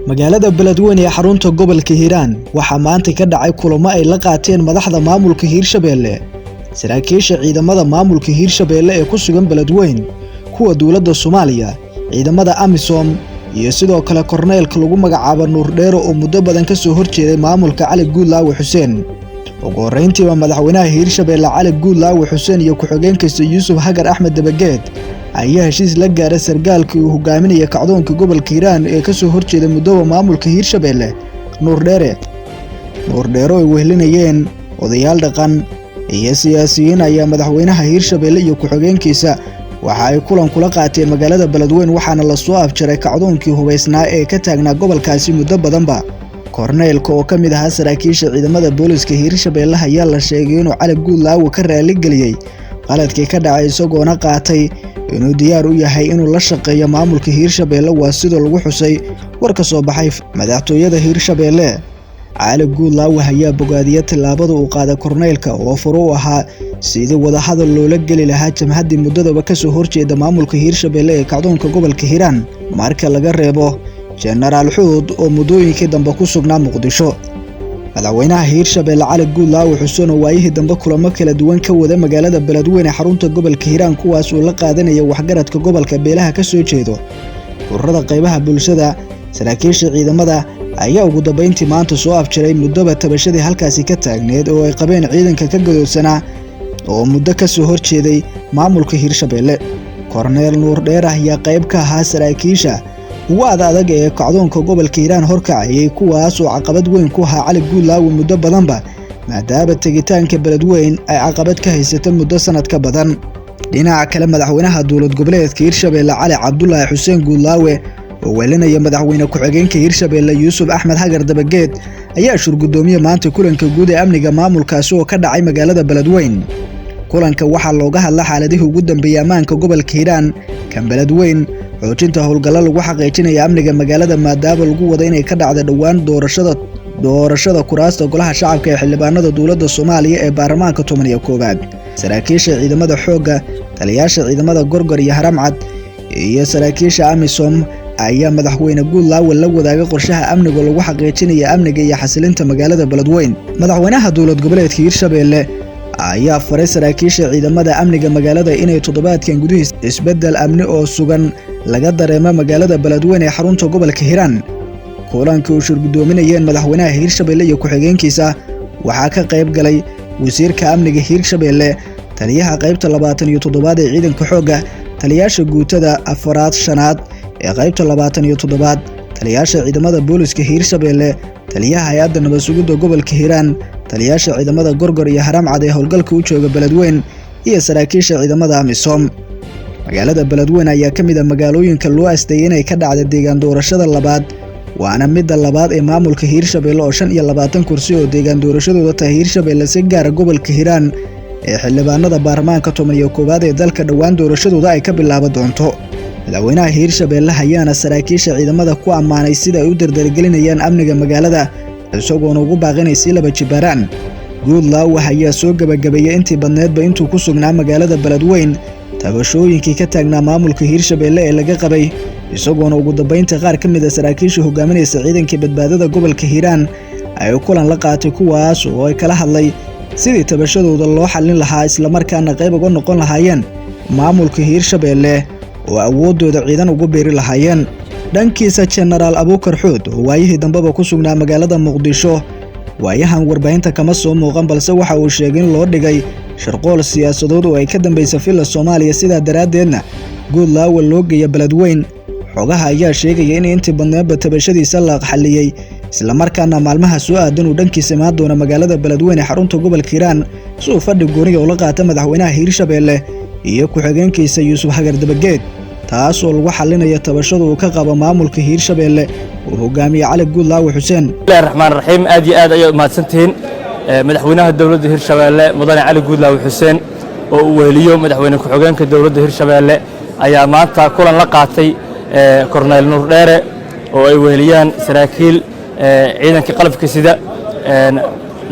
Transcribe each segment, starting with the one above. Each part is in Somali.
Magaalada Beledweyne ee xarunta gobolka Hiiraan waxaa maanta ka dhacay kulamo ay la qaateen madaxda maamulka Hiirshabelle, saraakiisha ciidamada maamulka Hiirshabelle ee ku sugan Beledweyne, kuwa dowladda Soomaaliya, ciidamada AMISOM iyo sidoo kale korneylka lagu magacaabo Nuur Dheere oo muddo badan ka soo horjeeday maamulka Cali Guudlaawe Xuseen. Ugu horreyntiiba madaxweynaha Hiirshabelle Cali Guudlaawe Xuseen iyo ku-xigeenkiisa Yuusuf Hagar Axmed Dabageed ayaa heshiis la gaaray sargaalkii uu hogaaminaya kacdoonka gobolka Hiiraan ee ka soo horjeeday muddoba maamulka Hiirshabelle, Nuur Dheere. Nuur Dheere oo ay wehelinayeen odayaal dhaqan iyo siyaasiyiin ayaa madaxweynaha Hiirshabelle iyo ku-xigeenkiisa waxa ay kulan kula qaateen magaalada Beledweyne, waxaana la soo afjaray kacdoonkii hubaysnaa ee ka taagnaa gobolkaasi muddo badanba. Korneylka oo ka mid ahaa saraakiisha ciidamada booliska Hiirshabelle ayaa la sheegay inuu Cali Guudlaawe ka raaligeliyey qaladkii ka dhacay, isagoona qaatay inuu diyaar u yahay inuu la shaqeeyo maamulka Hiirshabelle, waa sidoo lagu xusay war ka soo baxay madaxtooyada Hiirshabelle. Cali Guudlaawe ayaa bogaadiyay tallaabada uu qaaday korneylka oo furo u ahaa sidii wadahadal loola geli lahaa jamhaddii muddadaba ka soo horjeeda maamulka Hiirshabelle ee kacdoonka gobolka Hiiraan, marka laga reebo Jenaraal Xuud oo muddooyinkii dambe ku sugnaa Muqdisho. Madaxweynaha Hiirshabelle Cali Guudlaawe Xuseen oo waayihii dambe kulamo kala duwan ka wada magaalada Beledweyne xarunta gobolka Hiiraan, kuwaas uu la qaadanaya waxgaradka gobolka, beelaha ka soo jeedo, ururada qaybaha bulshada, saraakiisha ciidamada, ayaa ugu dambeyntii maanta soo afjaray muddoba tabashadii halkaasi ka taagneed oo ay qabeen ciidanka ka gadoodsanaa oo muddo ka soo horjeeday maamulka Hiirshabelle. Korneyl Nuur Dheere ayaa qayb ka ahaa saraakiisha ugu ad adag ee kacdoonka gobolka Hiiraan horkacayay, kuwaas oo caqabad weyn ku ahaa Cali Guudlaawe muddo badanba, maadaama tegitaanka Beledweyne ay caqabad ka haysata muddo sanad ka badan. Dhinaca kale, madaxweynaha dowlad goboleedka Hiirshabelle Cali Cabdulaahi Xuseen Guudlaawe oo welinaya madaxweyne ku-xigeenka Hiirshabelle Yuusuf Axmed Hagar Dabageed ayaa shurgudoomiye maanta kulanka guud ee amniga maamulkaasi oo ka dhacay magaalada Beledweyne. Kulanka waxaa looga hadla xaaladihii ugu dambeeyay ammaanka gobolka Hiiraan, kan Beledweyne, xoojinta howlgallo lagu xaqiijinaya amniga magaalada maadaama lagu wado inay ka dhacdo dhowaan doorashada kuraasta golaha shacabka ee xildhibaanada dowladda Soomaaliya ee baarlamaanka 11aad. Saraakiisha ciidamada xoogga, taliyayaasha ciidamada Gorgor iyo Haramcad iyo saraakiisha AMISOM ayaa madaxweyne Guudlaawe la wadaagay qorshaha amniga lagu xaqiijinaya amniga iyo xasilinta magaalada Beledweyne. Madaxweynaha dowlad goboleedka Hiirshabelle ayaa faray saraakiisha ciidamada amniga magaalada inay toddobaadkan gudihiis isbeddel amni oo sugan laga dareemo magaalada Beledweyne ee xarunta gobolka Hiiraan. Kulankii uu shirgudoominayeen madaxweynaha Hiirshabelle iyo ku-xigeenkiisa waxaa ka qayb galay wasiirka amniga Hiirshabelle, taliyaha qaybta 27aad ee ciidanka xoogga, taliyayaasha guutada 4aad 5aad ee qaybta 27aad, taliyayaasha ciidamada booliska Hiirshabelle, taliyaha hay-adda nabad sugidda gobolka Hiiraan, taliyayaasha ciidamada Gorgor iyo Haramcad ee howlgalka u jooga Beledweyne iyo saraakiisha ciidamada AMISOM. Magaalada Beledweyne ayaa ka mid ah magaalooyinka loo asteeyay inay ka dhacda deegaan doorashada labaad, waana midda labaad ee maamulka Hiirshabelle oo 25 kursi oo deegaan doorashadooda tahay Hiirshabelle si gaara gobolka Hiiraan ee xildhibaanada baarlamaanka 11aad ee dalka dhowaan doorashadooda ay ka bilaaban doonto. Madaxweynaha Hiirshabelle ayaana saraakiisha ciidamada ku ammaanay sida ay u dardargelinayaan amniga magaalada, isagoona ugu baaqinay si laba jibaaraan. Guudlaawe ayaa soo gabagabeeyay intii badneedba intuu ku sugnaa magaalada Beledweyne tabashooyinkii ka taagnaa maamulka Hiirshabelle ee laga qabay, isagoona ugu dambeynta qaar ka mid ah saraakiisha hogaaminaysa ciidanka badbaadada gobolka Hiiraan ay kulan la qaatay, kuwaas oo ay kala hadlay sidii tabashadooda loo xallin lahaa islamarkaana qayb uga noqon lahaayeen maamulka Hiirshabelle oo awoodooda ciidan ugu biiri lahaayeen. Dhankiisa, Jenaraal Abuukar Xuud oo waayihii dambeba ku sugnaa magaalada Muqdisho waayahan warbaahinta kama soo muuqan, balse waxa uu sheegay in loo dhigay shirqool siyaasadood oo ay ka dambaysa Villa Soomaaliya, sidaa daraaddeedna Guudlaawe loo geeya Beledweyne. Xogaha ayaa sheegaya in intii badneedba tabashadiisa la xalliyey, islamarkaana maalmaha soo aadan uu dhankiisa imaan doono magaalada Beledweyne xarunta gobolka Hiiraan si uu fadhi gooniga ula qaata madaxweynaha Hiirshabelle iyo ku-xigeenkiisa Yuusuf Hagar Dabageed, taas oo lagu xallinayo tabashada uu ka qabo maamulka Hiirshabelle uu hogaamiye Cali Guudlaawe Xuseen. Bismillahi raxmaan raxiim. Aad iyo aad ayaad umahadsantihiin. Madaxweynaha dowladda Hiirshabelle mudane Cali Guudlaawe Xuseen oo uu weheliyo madaxweyne ku-xigeenka dowladda Hiirshabelle ayaa maanta kulan la qaatay Korneyl Nuur Dheere oo ay weheliyaan saraakiil ciidanka qalabka sida,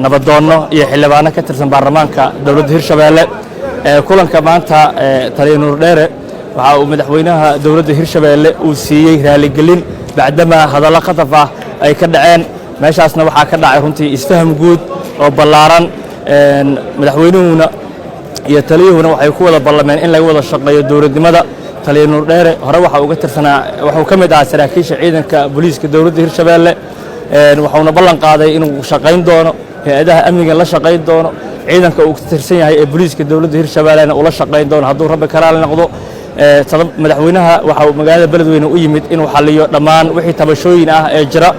nabadoonno iyo xildhibaano ka tirsan baarlamaanka dowladda Hiirshabelle. Kulanka maanta, taliya Nuur Dheere waxa uu madaxweynaha dowladda Hiirshabelle uu siiyey raaligelin Bacdamaa hadallo khataf ah ay ka dhaceen meeshaasna, waxaa ka dhacay runtii isfaham guud oo ballaaran. Madaxweynuhuna iyo taliyuhuna waxay ku wada ballameen in laga wada shaqeeyo dowladnimada. Taliya Nuurdheere hore waxa uga tirsanaa, wuxuu ka mid ahaa saraakiisha ciidanka booliiska dowladda Hirshabeelle, waxuuna ballan qaaday inuu shaqayn doono, hay-adaha amniga la shaqayn doono, ciidanka uu ka tirsan yahay ee booliiska dowladda Hirshabeellena ula shaqayn doono hadduu Rabbi karaali noqdo. Madaxweynaha waxa uu magaalada Beledweyne u yimid inuu xalliyo dhammaan wixii tabashooyin ah ee jira.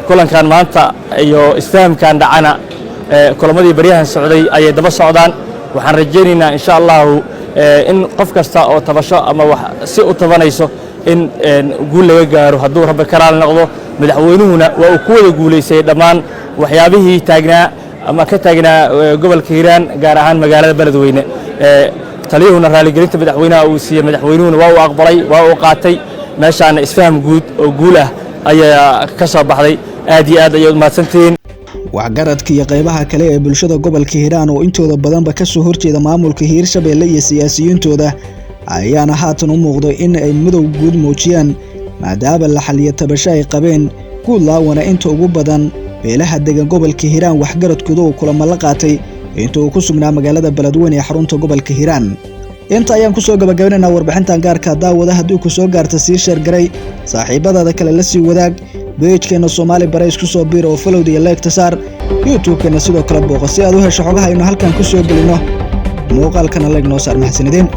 Kulankan maanta iyo isfahamkan dhacana kulamadii baryahan socday ayay daba socdaan. Waxaan rajaynaynaa, insha Allahu, in qof kasta oo tabasho ama wax si u tabanayso in guul laga gaaro hadduu Rabbi karaali noqdo. Madaxweynuhuna waa uu ku wada guulaystay dhammaan waxyaabihii taagnaa ama ka taagnaa gobolka Hiiraan, gaar ahaan magaalada Beledweyne. Taliyuhuna raaligelinta madaxweynaha uu siiyey madaxweynuhuna waa uu aqbalay, waa uu qaatay. Meeshaana isfaham guud oo guul ah ayaa ka soo baxday. Aad iyo aad ayaad umahadsantihiin. Waxgaradka iyo qaybaha kale ee bulshada gobolka Hiiraan oo intooda badanba kasoo horjeeda maamulka Hiirshabeelle iyo siyaasiyiintooda ayaana haatan u muuqday in ay midow guud muujiyaan, maadaama la xaliyo tabasho ay qabeen. Guudlaawana inta ugu badan beelaha degan gobolka Hiiraan waxgaradkooda uu kulamo la qaatay inta uu ku sugnaa magaalada Beledweyne ee xarunta gobolka Hiiraan. Inta ayaan kusoo gabagabinaynaa warbixintan gaarka. Daawada, haddii ku soo gaarta, sii share garay, saaxiibadaada kale la sii wadaag. Page-keenna Soomaali Barays ku soo biir oo follow-da iyo like-ta saar. YouTube-keenna sidoo kale booqa si aad u hesho xogaha aynu halkan ku soo gelino. Muuqaalkana like noo saar. Mahadsanideen.